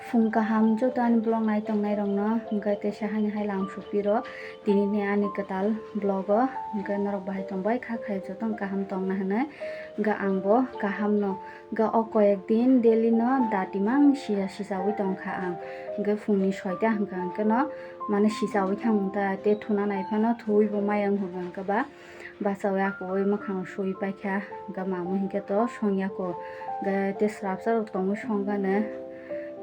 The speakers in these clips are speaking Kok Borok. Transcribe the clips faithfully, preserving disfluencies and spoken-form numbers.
Phung kaham joto ani vlog nai tongnai rokno, hwnkhe teisa haini hai lang supiro tinini ani kwtal vlog o, hwnkhe norok bahai tongbai kha khai joto kaham tongna hwnwi, hwnkhe ang bo kaham no, hwnkhe o koyek din daily no dati mang sija sijawi tongkha ang, hwnkhe phungni soita hwnkha hwnkhe no mane sijawi thang ta tei thuna nai phano thuwi bo maya wng hwnkha hwnkhe ba. Bachawi akwui mwkhang sui paikha, hwnkhe mamwi hinkhe to songya ko, hwnkhe tei swrapsa rok tongwi songkha ne,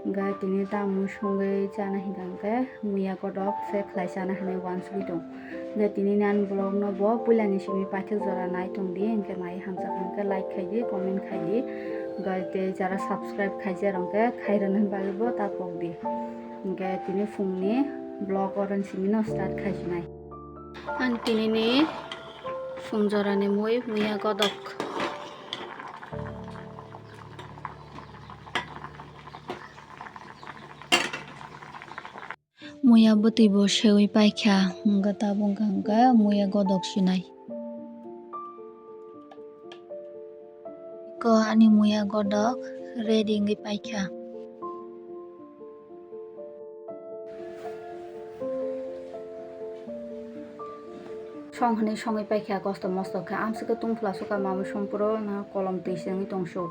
hwnkhe tini tamwi songwi chana hinkha hwnkhe muya godok se khlai chana hinwi uansugwi tong. Hwnkhe tini ani vlog no bo puilani simi paithak jora nai tongdi, hwnkhe nai hamjakha hwnkhe like khaidi, comment khaidi, hwnkhe tei jara subscribe khaijak rok hwnkhe khairoknani bagwi bo ta pokdi. Hwnkhe tini phungni vlog oro simi no start khaisinai. Ang tinini phung jorani mui muya godok. Muya bwtwi bo sewi paikha, hwnkhe tabuk hwnkha hwnkhe muya godok sinai. Ko ani muya godok ready wngwi paikha. Song hwnwi songwi paikha kosto mosto khe, amswkhe tungphla suka mamwi songphuru no kolom twi se wngwi tongsu.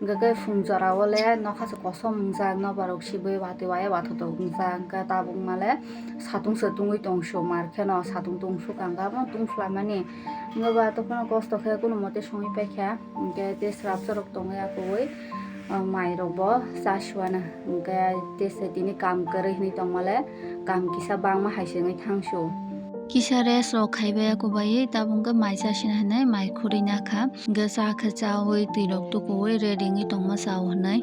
Hwnkhe phung jora o le nokha se kosom wngjak, nobar rok sibui watwi waya wathotok wngjak, hwnkhe tabuk male satung se tungwi tongsu, mar kheno satung tungsukha, hwnkhe abono tungphla mani. Hwnkhe ba tongphano kosto khe kunumote songwi paikha. Hwnkhe tei swrapsa rok tongwi akwui, ah, mai rok bo cha suana. Hwnkhe tei se tini kam kwrwi hinwi tongmale kam kisa bangma hai se wngwi thangsu. Kisa rest rok khaibai akwbaiwi tabuk hwnkhe mai chasina hinwi mai khurui nakha. Hwnkhe cha khe chaui twi rok tukuui ready wngwi tongma chao hinwi.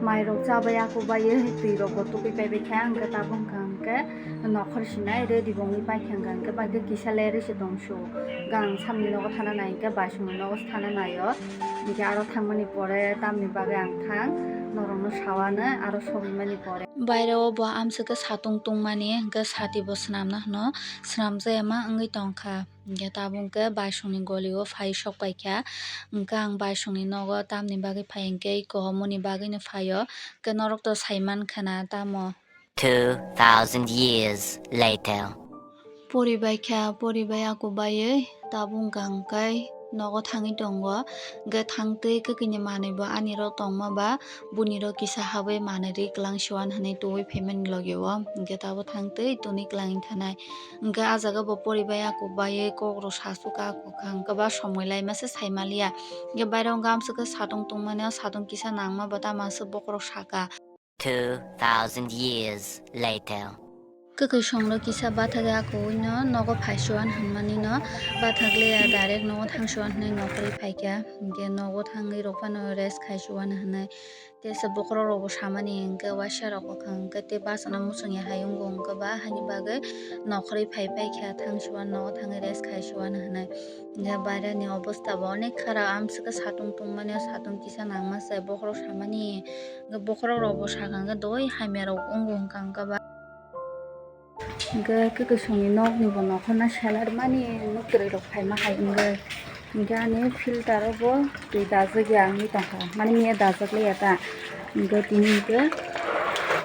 Mai rok chabai akwbaiwi twi rok bo tubui paibai kha, hwnkhe tabuk hwnkha hwnkhe nokhor sinai ready bo wngwi paikha, hwnkha hwnkhe bai khe kisa lerwi se tongsu. Hwnkhe ang samni nogo thana nai, hwnkhe baisongni nogo se thana naio, hwnkhe aro thangmani pore tamni bagwi ang thang norokno sawanw aro sogwimani pore. Baire o bo amswkhe satung tungmani, hwnkhe sati bo swnamna hwno, swnamjaya ma wngwi tongkha. Hwnkhe tabuk hwnkhe baisongni golio phai sok paikha. Hwnkhe ang baisongni nogo tamni bagwi phai hwnkhe, eko homoni bagwino phaio. Hwnkhe norok to saimankha na tamo. Two thousand years later. Poribai kha, poribai akwbaiwi tabuk hwnkha hwnkhe nogo thangwi tongo. Hwnkhe thangtwi kwkini manwi bo ani ro tongma ba, bunirok kisa habwi manwi ri kwlang siwan hwnwi tubui phaimani logio. Hwnkhe tabuk thangtwi tuni kwlangwi thanai. Hwnkhe ah jaga bo poribai akwbaiwi kokrok sasukha, akwkha hwnkhe ba somoi laima se saimaliya. Hwnkhe baire o gamsukhe satung tungmani, o satung kisa nangma bo tamo aswk bokhorok saka. Two thousand years later. Kwkwi songrok kisa bathagwi akwui no nogo phaichuan hwnmani no bathakliya, direct nogo thangchuan hwnwi nokhorwi phaikha. Hwnkhe nogo thangwi rok phano rest khaichuan hwnwi. Tei se bokhorok rok bo samani hwnkhe waisa rok kwkhwrang hwnkhe tei bachana muchungya hai wngo hwnkhe ba haini bagwi nokhorwi phai paikha, thangchuan nogo thangwi rest khaichuan hwnwi. Hwnkhe baireni obostha bo onek kharap, amswkhe satung tungmani, o satung kisa nangma se bokhorok samani. Hwnkhe bokhorok rok bo sakha hwnkhe doi hamya rok wngo hwnkha hwnkhe ba. Hwnkhe kwkwi songni nokni bo nokhorna selar mani mwtwrwi rok phaima hai wngwi. Hwnkhe ani filter o bo twi dajak ya wngwi tongkha, mani miya dajak liya ta. Hwnkhe tini hwnkhe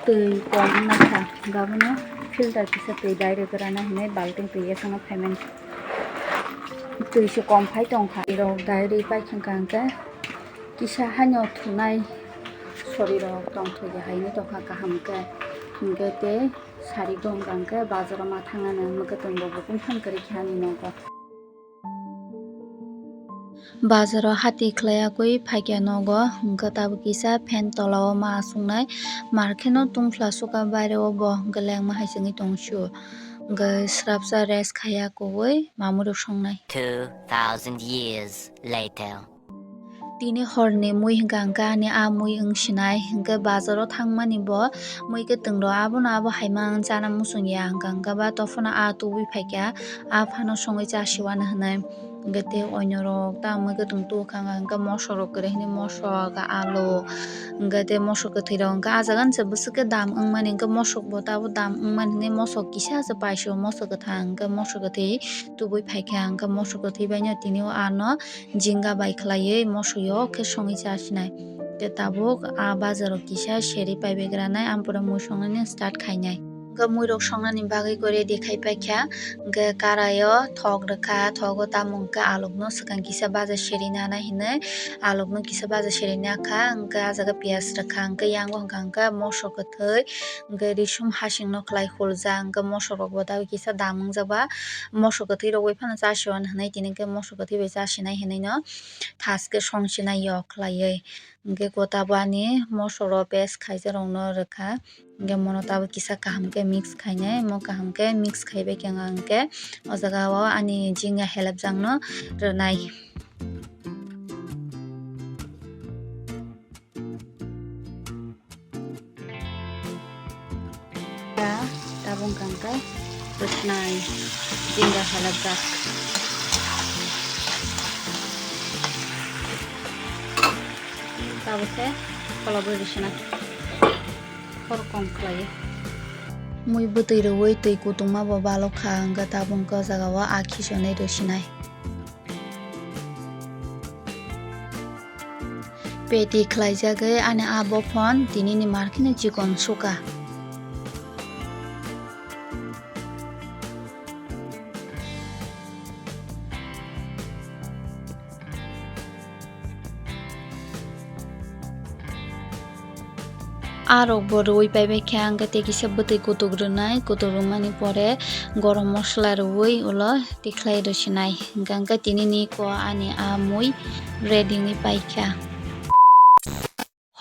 twi kom wngna kha, hwnkhe abono filter kisa twi direct rana hinwi balting twi yasano phaimani. Twi se kom phai tongkha, rok direct pai thangkha hwnkhe kisa haino thunai sori rok tongthokya hai wngwi tongkha kaham khe. Hwnkhe tei Sari gom gam khe bazaro ma thangna nang mwkhwtwng bo bukung thang kwrwi khe ani nogo. Bazaro hati khlai yakwi phaikya nogo, hwnkhe tabuk kisa fan tola o ma aswknai. Mar kheno tungphla suka baire o bo hwnkhe lengma hai se wngwi tongsu. Hwnkhe swrapsa rest khaiya kuwi mamwi rok songnai. Two thousand years later. Tini horni mui hwnkha hwnkhe ani a mui wng sinai, hwnkhe bazaro thangmani bo mui kwtwng rok abono abo hai ma chana muchung ya, hwnkha hwnkhe ba tophano a tubui phaikha, a phano songwi cha siwano hinwi. Hwnkhe tei oinorok ta mwkhwtwng tubukha wngkha, hwnkhe mosok rok kwrwi hwnwi mosok, alu, hwnkhe tei mosok kwthwi rok hwnkhe ah jaga se bwswk khe dam wngmani, hwnkhe mosok bo tabuk dam wngmani hwnwi mosok kisa se paisio, mosok kwthang hwnkhe mosok kwthwi tubui phaikha, hwnkhe mosok kwthwi baino tini o ano jinga bai khwlaiwi mosok yok khe songwi chasinai. Tei tabuk ah bazaro kisa seri paibaigranai, ampore mui songnani start khainai. Hwnkhe muirok songnani bagwi khe ready khai paikha. Hwnkhe karaio thok rwkha, thogo tamo hwnkhe alukno swkang kisa baja seri nanai hinwi alukno kisa baja seri nakha. Hwnkhe ah jaga piyaj rwkha, hwnkhe yango hwnkha hwnkhe mosok kwthwi, hwnkhe risum hasingno khlai huljak, hwnkhe mosok rokbo tabuk kisa dam wngjak ba mosok kwthwi rogwi phano chasiwan hinwi tini hwnkhe mosok kwthwi bai chasinai hinwino thaskhe songsinai yok khlaiwi. Hwnkhe kota bo ani mosoro paste khaijakrokno rwkha. Hwnkhe mono tabuk kisa kaham khe mix khainai. Omo kaham khe mix khaibai khe ang hwnkhe o jaga o ani jinga helpjakno rwnai. Tabuk hwnkha hwnkhe rwknai jinga halajak. Tabuk khe kholobwi rwsinai. Khoroknwi khlaiwi. Mui bwtwi rwui twi kutungma bo balokha, hwnkhe tabuk hwnkhe o jaga o akhi sonwi rwsinai. Peti khlaijagwi ani a bophon tinini markheno chikon suka. Arok bo rwui paibai khe, hwnkhe tei kisa bwtwi kutuk rwnai, kutuk rwmani pore gorom mosola rwui ulo tikhlai rwsinai. Hwnkhe, hwnkhe tinini ko ani a mui ready wngwi paikha.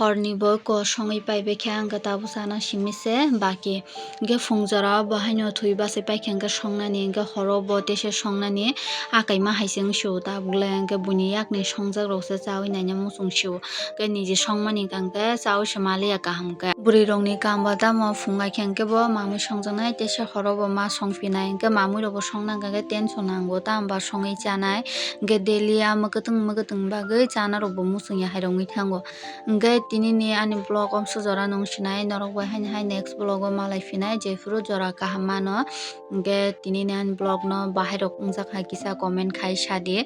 Horni bo ko songwi paibai khe, hwnkhe tabuk chana simi se baki. Hwnkhe phung jora o bo haino thwi bachai paikha, hwnkhe songnani, hwnkhe horo bo teisa songnani, a kaima hai se wng sio tabuk le, hwnkhe buini yakni songjak rok se chaui naina muchung sio. Hwnkhe niji songmani hwnkhe chaui se maliya kaham khe. Bwrwi rokni kam bo tamo phung ai khe hwnkhe bo mamui songjaknai, teisa horo bo ma songphinai, hwnkhe mamui rok bo songna hwnkhe tension nango, tamo ba songwi chanai, hwnkhe daily a mwkhwtwng mwkhwtwng bagwi chana rok bo muchung ya hai rok wngwi thango. Hwnkhe tinini ani vlog omso jora nung sinai, norok bai haini hai next vlog o malai phinai, jephuru jora kaham mano. Hwnkhe tinini ani vlog no bahai rok wngjak hai kisa comment khai sadi.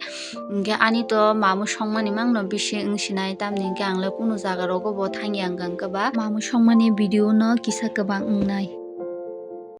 Hwnkhe ani to mamui songmani mangno bisi wng sinai, tamni hwnkhe ang le kunu jaga rogo bo thangya hwnkha hwnkhe ba mamui songmani video no kisa kwbang wngnai.